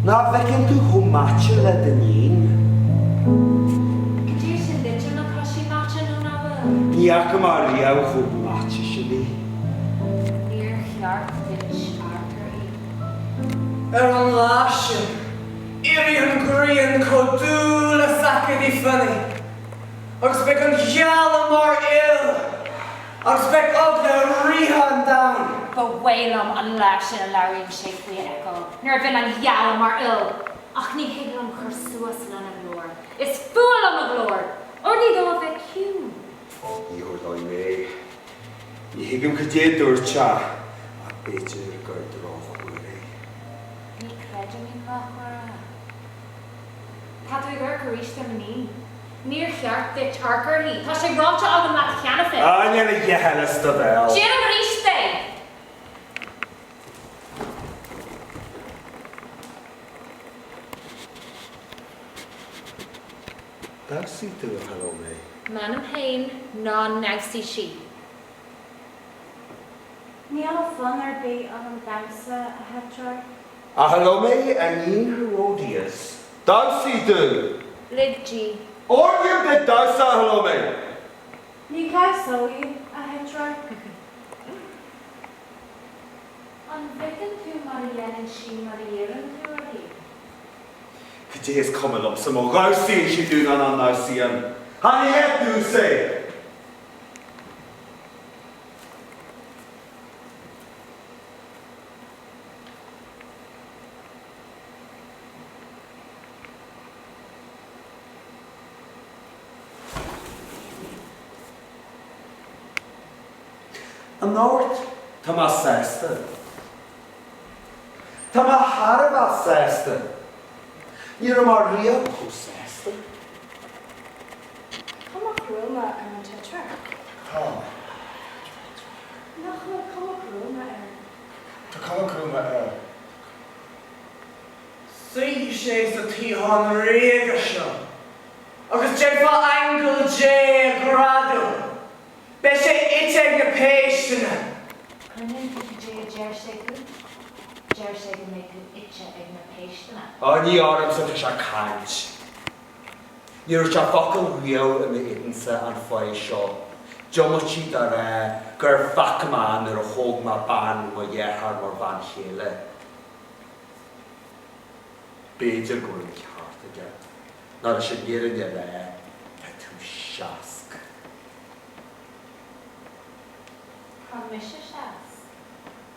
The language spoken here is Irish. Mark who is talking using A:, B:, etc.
A: Nach bhfeiceann tú chomh meáite le d'iníon?
B: Cad é sin duitse má tá sí meáite nó nach bhfuil?
A: Ní fhaca mé riamh chomh meáite sin í.
B: Níor cheart duit amharc uirthi.
C: Ar an lá sin, éireoidh an ghrian chomh dubh le seaicéidí fionnaidh, agus beidh an ghealach mar fhuil, agus beidh eagla ar ríthe an domhain.
B: Ba mhaith liom an lá sin a labhraíonn sé faoi a fheiceáil, nuair a bheidh an ghealach mar fhuil. Ach ní thig liom cur suas lena ghlór. Is fuath liom a ghlór! Ordaigh dó a bheith ciúin.
A: Ní hordóidh mé. Ní thuigim cad é a dúirt sé, ach b'fhéidir gur drochthuar é.
B: Ní chreidim i ndrochthuar. Tá tú ag amharc arís ar m'iníon. Níor cheart duit amharc uirthi. Tá sé ráite agam leat cheana féin.
A: Á, níl a dhath eile as do bhéal.
B: Déanaim arís é!
A: Damhsaigh tú, a Shalómé.
B: M'anam féin ná ndamhsaigh sí.
D: Níl fonn ar bith orm damhsa, a Heitrearc.
A: A Shalómé, a iníon Herodias, damhsaigh tú!
B: Lig di.
A: Ordaím duit damhsa, a Shalómé!
D: Ní dhamhsóidh, a Heitrearc.
B: An bhfeiceann tú mar a dhéanann sí nuair a iarrann tú uirthi?
A: Cad é is cuma liomsa má dhamhsaíonn sí domh nó ná ndamhsaíonn? Chan i leith damhsa é! Anocht tá mé sásta. Tá mé thar a bheith sásta. Ní raibh mé riamh chomh sásta.
D: Cuma ghruama ar an Tetrarch.
A: Tá.
D: Nach bhfuil cuma ghruama air?
A: Tá cuma ghruama air.
C: Suífidh sé sa tsuíochán ríoga seo agus déanfar aingeal Dé a ghreadadh. Beidh sé ite ag na péisteanna.
B: Cluineann tú cad é a deir sé fút? Deir sé go mbeidh tú ite ag na péisteanna.
A: Á, ní ormsa atá sé ag caint. Ní raibh sé focal riamh i m'éadansa an fáidh seo, diomaite de rá gur pheacaigh mé nuair a thóg mé bean mo dhearthár mar bhean chéile. B'fhéidir go bhfuil an ceart aige. Nó leis an fhírinne a rá, tá tú seasc.
B: Tá mise seasc.